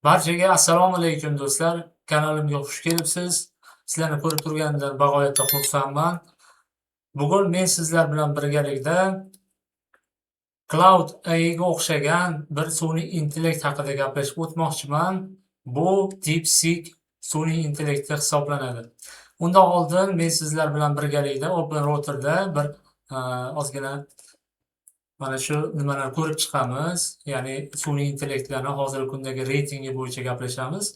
Barchaga assalomu alaykum do'stlar. Kanalimga xush kelibsiz. Sizlarni ko'rib turganimdan bag'oyatda xursandman. Bugun men sizlar bilan birgalikda Claude AIga o'xshagan bir sun'iy intellekt haqida gaplashib o'tmoqchiman. Bu DeepSeek sun'iy intellekti hisoblanadi. Undan oldin men sizlar bilan birgalikda OpenRouter'da bir ozgina mana shu nimalarni ko'rib chiqamiz. Ya'ni sun'iy intellektlarni hozirgi kundagi reytingi bo'yicha gaplashamiz.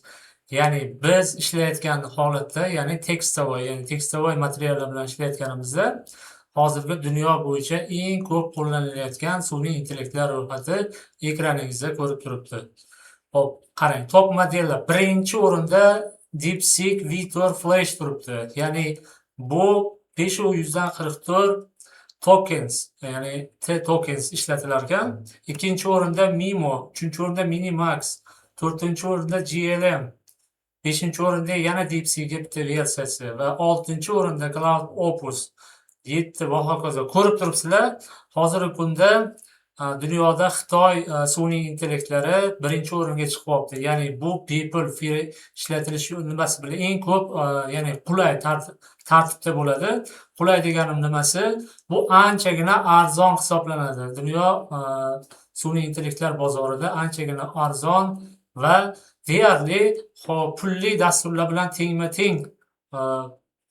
Ya'ni biz ishlayotgan holatda, ya'ni tekstovoy, ya'ni tekstovoy materiallar bilan ishlayotganimizda hozirgi dunyo bo'yicha eng ko'p qo'llanilayotgan sun'iy intellektlar ro'yxati ekraningizda ko'rib turibdi. Xo'p, qarang, top modellar birinchi o'rinda DeepSeek V4 Flash turibdi. Ya'ni bu 544 tokens, ya'ni T tokens ishlatilar ekan. Ikkinchi o'rinda Mimo, uchinchi o'rinda Minimax, to'rtinchi o'rinda GLM, beshinchi o'rinda yana DeepSeek bitta versiyasi va oltinchi o'rinda Claude Opus 7 va hokazo. Ko'rib turibsizlar, hozirgi kunda dunyoda Xitoy sun'iy intellektlari birinchi o'ringa chiqib olibdi. Ya'ni bu bepul ishlatilishi nimasi bilan eng ko'p, ya'ni qulay tartibda bo'ladi. Qulay deganim nimasi? Bu anchagina arzon hisoblanadi. Dunyo sun'iy intellektlar bozorida anchagina arzon va deyarli pulli dasturlar bilan tengma-teng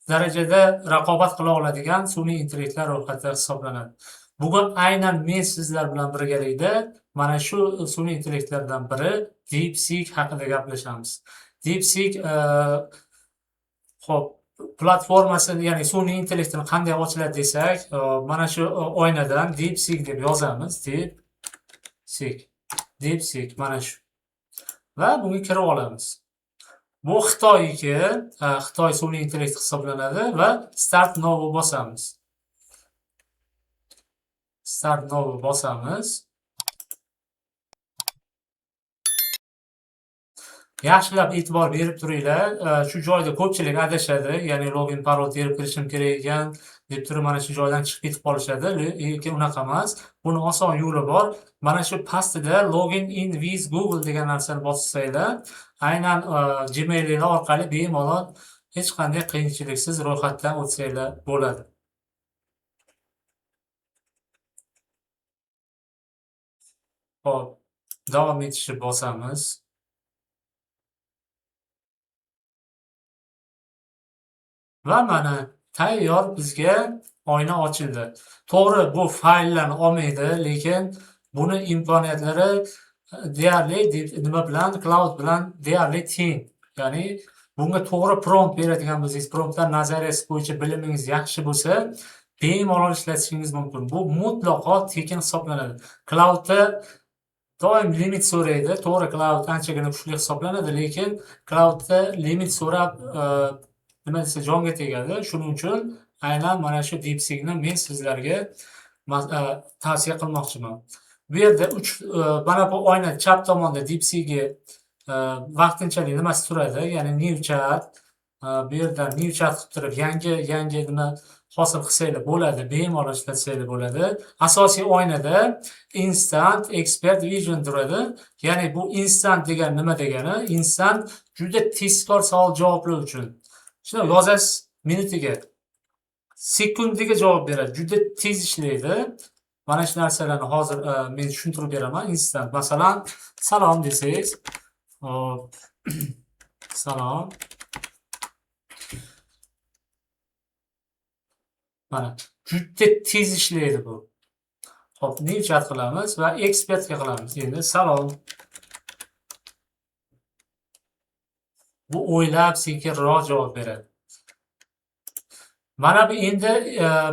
darajada raqobat qila oladigan sun'iy intellektlar ro'yxati hisoblanadi. Bugun aynan men sizlar bilan birgalikda mana shu sun'iy intellektlardan biri DeepSeek haqida gaplashamiz. DeepSeek xo'p, platformasini, ya'ni sun'iy intellektini qanday ochiladi desak, mana shu oynadan DeepSeek deb yozamiz. DeepSeek. DeepSeek mana shu. Va bunga kirib olamiz. Bu Xitoyniki, Xitoy sun'iy intellekti hisoblanadi va Start Now bosamiz. Start Now bosamiz. Yaxshilab e'tibor berib turinglar. Shu joyda ko'pchilik adashadi, ya'ni login parol terib kirishim kerak ekan deb turib mana shu joydan chiqib ketib qolishadi. Lekin unaqa emas. Buni oson yo'li bor. Mana shu pastida login in with Google degan narsani bossanglar, aynan Gmailinglar orqali bemalol hech qanday qiyinchiliksiz ro'yxatdan o'tsanglar bo'ladi. Xo'p, davom etishni bosamiz. Va mana tayyor bizga oyna ochildi. To'g'ri, bu fayllarni olmaydi, lekin buni imkoniyatlari deyarli nima bilan, Claude bilan deyarli teng. Ya'ni bunga to'g'ri prompt beradigan bo'lsangiz, promptlar nazariyasi bo'yicha bilimingiz yaxshi bo'lsa, bemalol ishlatishingiz mumkin. Bu mutlaqo tekin hisoblanadi. Claude'da doim limit so'raydi. To'g'ri, Claude anchagina kuchli hisoblanadi, lekin Claude'da limit so'rab, nima desa jonga tegadi. Shuning uchun aynan mana shu DeepSeekni men sizlarga tavsiya qilmoqchiman. Bu yerda 3, mana bu oyna chap tomonda DeepSeek'i vaqtinchalik nimasi turadi, ya'ni new chat. Bu yerda new chat qilib turib yangi nima hosil qilsanglar bo'ladi, bemalol ishlatsanglar bo'ladi. Asosiy oynada instant expert vision turadi. Ya'ni bu instant degan nima degani? Instant juda tezkor savol javoblar uchun. Shuni yozasiz, minutiga, sekundiga javob beradi. Juda tez ishlaydi. Mana shu narsalarni hozir men tushuntirib beraman. Instant. Masalan, salom desangiz, hop, salom. Mana juda tez ishlaydi bu. Xo'p, new chat qilamiz va expertga qilamiz. Endi salom. Bu o'ylab sekinroq javob beradi. Mana bu endi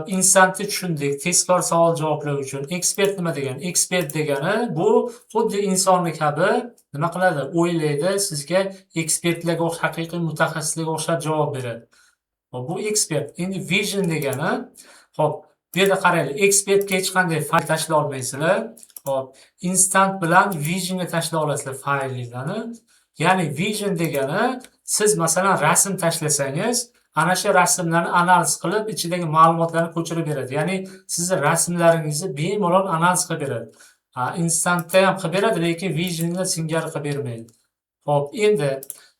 insantni tushundik. Tezkor savol javoblar uchun. Ekspert nima degani? Ekspert degani bu xuddi insonni kabi nima qiladi? O'ylaydi, sizga ekspertlarga o'xshab, haqiqiy mutaxassislarga o'xshab javob beradi. Xo'p, bu ekspert. Endi vision degani, xo'p, bu yerda qaranglar, ekspertga hech qanday fayl tashlay olmaysizlar. Xo'p, instant bilan visionga tashlay olasizlar fayllarni. Ya'ni vision degani siz masalan rasm tashlasangiz, ana shu rasmlarni analiz qilib, ichidagi ma'lumotlarni ko'chirib beradi. Ya'ni sizni rasmlaringizni bemalol analiz qilib beradi. Instantda ham qilib beradi, lekin visionni singari qilib bermaydi. Xo'p, endi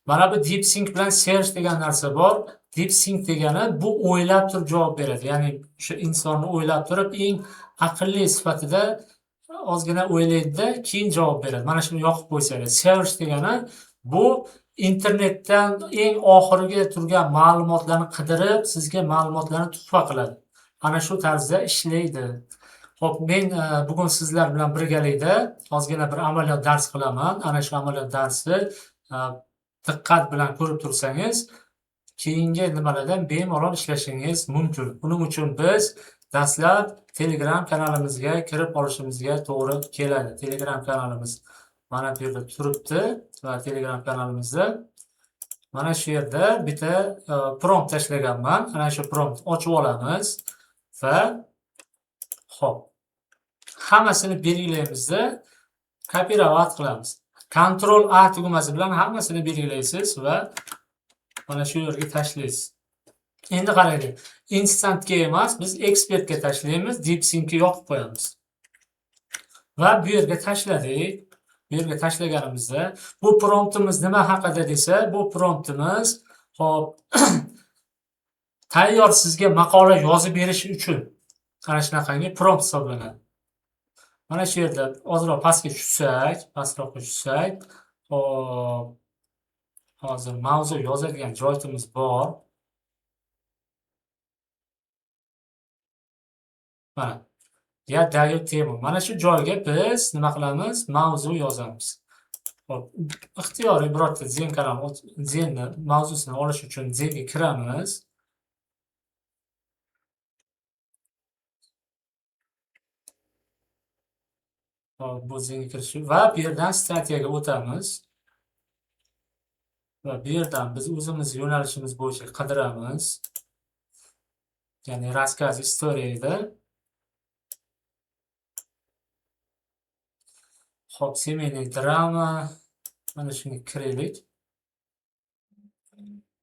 mana bu DeepSeek bilan search degan narsa bor. DeepSeek degani bu o'ylab turib javob beradi. Ya'ni o'sha insonni o'ylab turib eng aqlli sifatida ozgina o'ylaydi-da, keyin javob beradi. Mana shuni yoqib qo'ysangiz. Search degani bu internetdan eng oxirgi turgan ma'lumotlarni qidirib, sizga ma'lumotlarni tuhfa qiladi. Ana shu tarzda ishlaydi. Xo'p, men bugun sizlar bilan birgalikda ozgina bir amaliyot dars qilaman. Ana shu amaliyot darsi diqqat bilan ko'rib tursangiz, keyingi nimalardan bemalol ishlashingiz mumkin. Buning uchun biz dastlab Telegram kanalimizga kirib olishimizga to'g'ri keladi. Telegram kanalimiz mana bu yerda turibdi va Telegram kanalimizda mana shu yerda bitta prompt tashlaganman. Ana shu prompt ochib olamiz va xo'p, hammasini belgilaymizda, kopirovat qilamiz. Ctrl A tugmasi bilan hammasini belgilaysiz va mana shu yerga tashlaysiz. Endi qaraylik. Instantga emas, biz ekspertga tashlaymiz, DeepSeek'ga yoqib qo'yamiz. Va bu yerga tashladik. Bu yerga tashlaganimizda bu promptimiz nima haqida desa, bu promptimiz xo'p tayyor sizga maqola yozib berish uchun ana shunaqangi prompt hisoblanadi. Mana shu yerda ozroq pastga tushsak, pastroqqa tushsak, xo'p, hozir mavzu yozadigan joyimiz bor. Mana я даю тему. Mana shu joyga biz nima qilamiz? Mavzu yozamiz. Xo'p, ixtiyoriy birorta Zen kanal, Zenni mavzusini olish uchun Zenga kiramiz. Xo'p, bu Zenga kirish va bu yerdan statiyaga o'tamiz. Va bu yerdan biz o'zimiz yo'nalishimiz bo'yicha qidiramiz. Ya'ni рассказ историяda. Xo'p, семейный drama mana shunga kiraylik.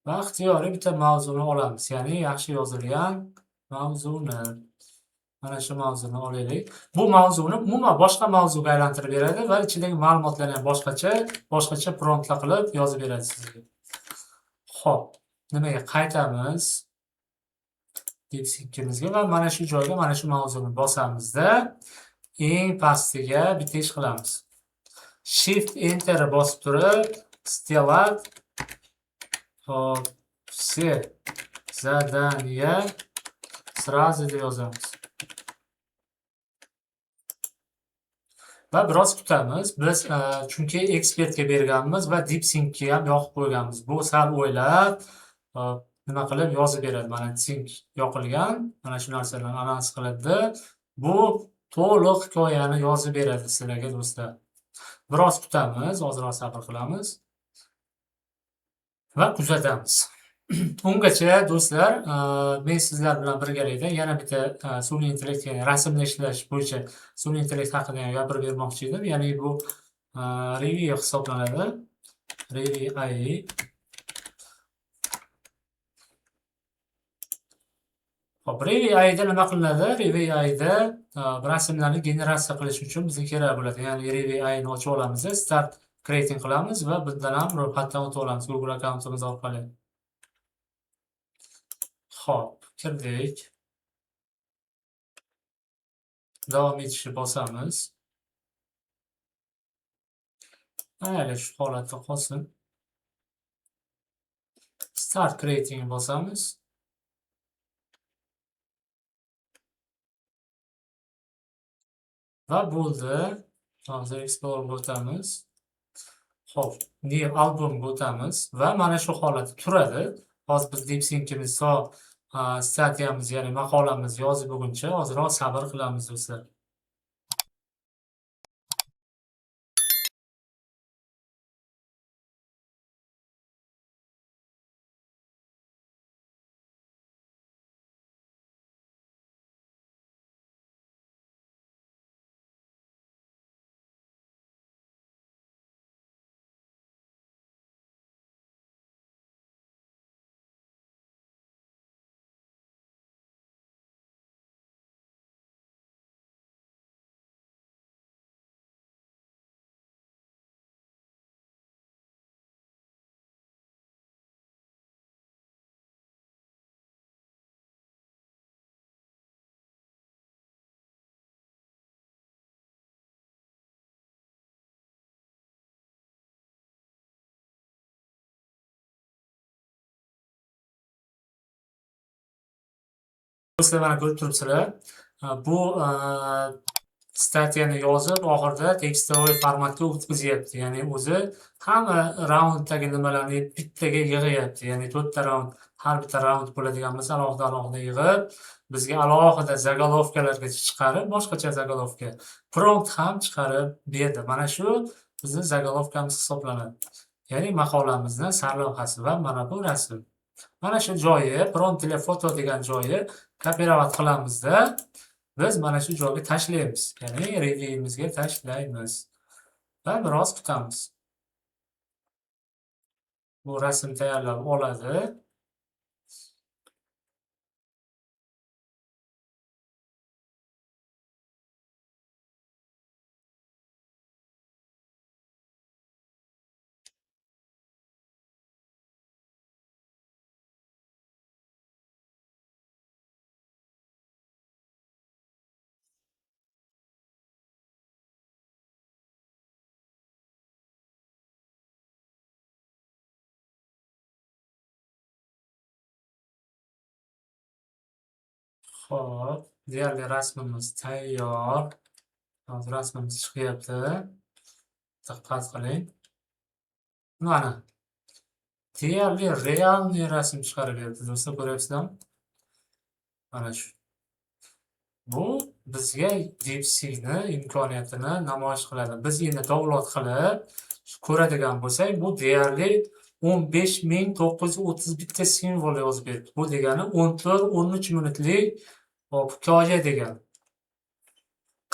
Va ixtiyoriy bitta mavzuni olamiz. Ya'ni yaxshi yozilgan mavzuni. Mana shu mavzuni olaylik. Bu mavzuni umuman boshqa mavzuga aylantirib beradi va ichidagi ma'lumotlarni ham boshqacha promptlar qilib yozib beradi sizga. Xo'p, nimaga qaytamiz? DeepSeek'imizga va mana shu joyga mana shu mavzuni bosamizda eng pastiga bitta ish qilamiz. Shift Enter bosib turib, сделать, xo'p, все задания сразу deb yozamiz. Va biroz kutamiz. Biz chunki ekspertga berganmiz va DeepSeek'ga ham yoqib qo'yganmiz. Bu sal o'ylab, nima qilib yozib beradi. Mana Sync yoqilgan, mana shu narsalarni analiz qiladi. Bu to'liq hikoyani yozib beradi sizlarga do'stlar. Biroz kutamiz, ozroq sabr qilamiz va kuzatamiz. Ungacha do'stlar, men sizlar bilan birgalikda yana bitta sun'iy intellekt, ya'ni rasmni ishlash bo'yicha sun'iy intellekt haqida ham gapirib bermoqchi edim. Ya'ni bu Review hisoblanadi. Review AI. Xo'p, Review AIda nima qilinadi? Review AIda rasmlarni generatsiya qilish uchun bizga kerak bo'ladi. Ya'ni Review AIni ochib olamiz, Start Creating qilamiz va bundan ham ro'yxatdan o'tib olamiz Google akkauntimiz orqali. Xo'p, kirdik. Davom etishni bosamiz. Mayli, shu holatda qolsin. Start Creatingni bosamiz. Va bo'ldi. Hozir Explorerga o'tamiz. Xo'p, New Albumga o'tamiz va mana shu holatda turadi. Hozir biz DeepSeek'imiz statiyamiz, ya'ni maqolamiz yozib bo'lguncha ozroq sabr qilamiz do'stlar. Do'stlar, mana ko'rib turibsizlar. Bu статья ni yozib, oxirida текстовый formatga o'tkazyapti. Ya'ni o'zi hamma raunddagi nimalarni bittaga yig'yapti. Ya'ni 4 ta raund, har bitta raund bo'ladigan bo'lsa, alohida alohida yig'ib, bizga alohida заголовка larga chiqarib, boshqacha заголовка, prompt ham chiqarib berdi. Mana shu bizni заголовка miz hisoblanadi. Ya'ni maqolamizni sarlavhasi va mana bu rasm. Mana shu joyi, prompt для фото degan joyi копировать qilamizda, biz mana shu joyga tashlaymiz. Ya'ni reviewimizga tashlaymiz va biroz kutamiz. Bu rasm tayyorlab oladi. Xo'p, deyarli rasmimiz tayyor. Hozir rasmimiz chiqyapti. Diqqat qiling. Mana. Deyarli реальный rasm chiqarib berdi. Do'stlar, ko'ryapsizlarmi? Mana shu. Bu bizga DeepSeekni imkoniyatini namoyish qiladi. Biz endi download qilib ko'radigan bo'lsak, bu deyarli 15 931 ta simvol yozib berdi. Bu degani 14-13 minutlik, hop, hikoya degani.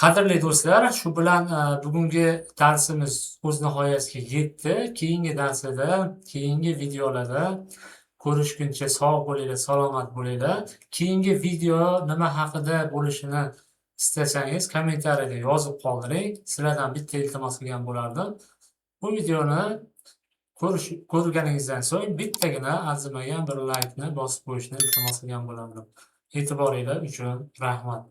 Qadrli do'stlar, shu bilan bugungi darsimiz o'z nihoyasiga yetdi. Keyingi darsida, keyingi videolarda ko'rishguncha sog' bo'linglar, salomat bo'linglar. Keyingi video nima haqida bo'lishini istasangiz, kommentariyada yozib qoldiring. Sizlardan bitta iltimos qilgan bo'lardim. Bu videoni ko'rganingizdan so'ng bittagina arzimagan bir laykni bosib qo'yishni iltimos qilgan bo'lardim. E'tiboringlar uchun rahmat.